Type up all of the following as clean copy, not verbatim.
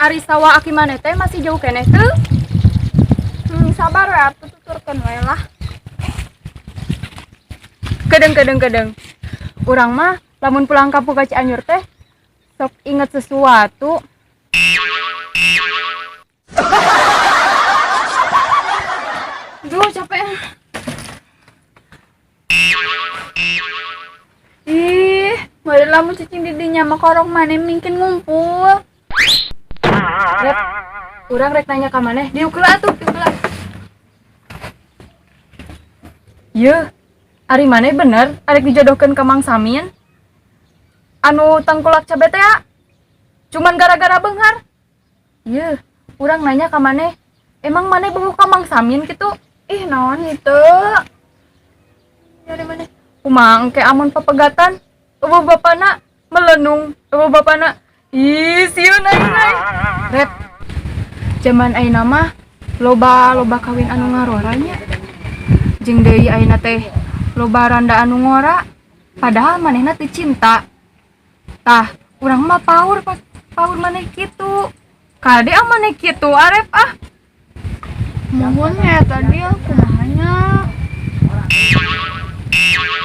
Ari sawah aki maneh teh masih jauh keneh teu? Sabar we atuh, tuturkeun we lah. Kedeng, kedeng, kedeng. Urang mah lamun pulang kampung ka Cianjur teh sok inget sesuatu. Duh, capek. Ih, bade lamun cicing di dinya mah korong maneh mungkin ngumpul. Rep, urang rek nanya ka maneh, diuk heula atuh, diuk heula. Yeuh, ari maneh bener arek dijodohkeun ka Mang Samin? Anu tangkulak cabe teh ya? Cuman gara-gara beunghar? Yeuh, urang nanya ka maneh, emang maneh bogoh ka Mang Samin kitu? Ih, naon itu? Dari maneh? Kumaha engke amun papegatan? Eueuh bapana melenung, eueuh bapana. Ih, sieun aing euy. Rep, jaman ayeuna mah loba loba kawin anu ngarora nya. Jeung deui ayeuna teh loba randa anu ngora, padahal manehna teu cinta. Tah, urang mah paur paur maneh kitu. Kade ah maneh kitu arep ah. Mohon ya tadi kumaha nya.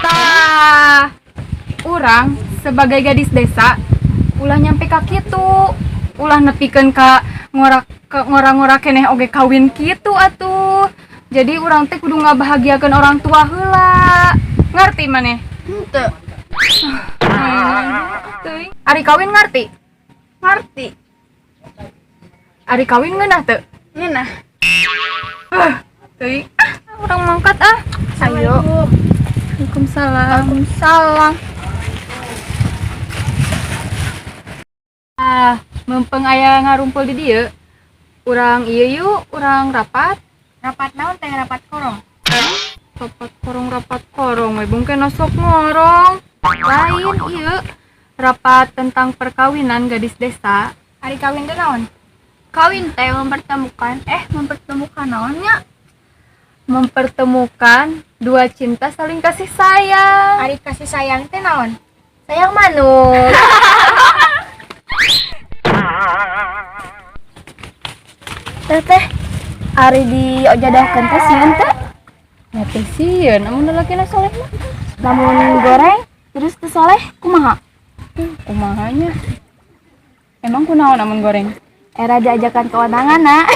Tah, urang sebagai gadis desa ulah nyampe ka kitu, ulah nepikeun ka ngora ke ngora-ngora keneh oge kawin kitu atuh. Jadi urang teh kudu ngabahagiakeun orang tua heula. Ngerti maneh? Henteu. Teuing. Ari kawin ngerti? Ngerti. Ari kawin ngeunah teu? Ngeunah. Teuing. Ah, urang mangkat ah. Ayo. Waalaikumsalam. Waalaikumsalam. Ah, mempeng aya ngarumpul di dieu. Urang ieu yuk, urang rapat. Rapat naon teh, rapat korong? Rapat korong, rapat korong we bungkena sok ngorong. Lain ieu. Rapat tentang perkawinan gadis desa. Ari kawin teh naon? Kawin teh mempertemukan, mempertemukan naonnya? Mempertemukan dua cinta saling kasih sayang. Ari kasih sayang teh naon? Sayang manuk. Teh teh, ari dijodohkeun teh sieun teh? Ya teh sieun, amun lalakina soleh mah. Lamun goreng terus teu soleh kumaha? Kumahanya? Emang kunaon amun goreng? Era diajakan ke undangan, nak.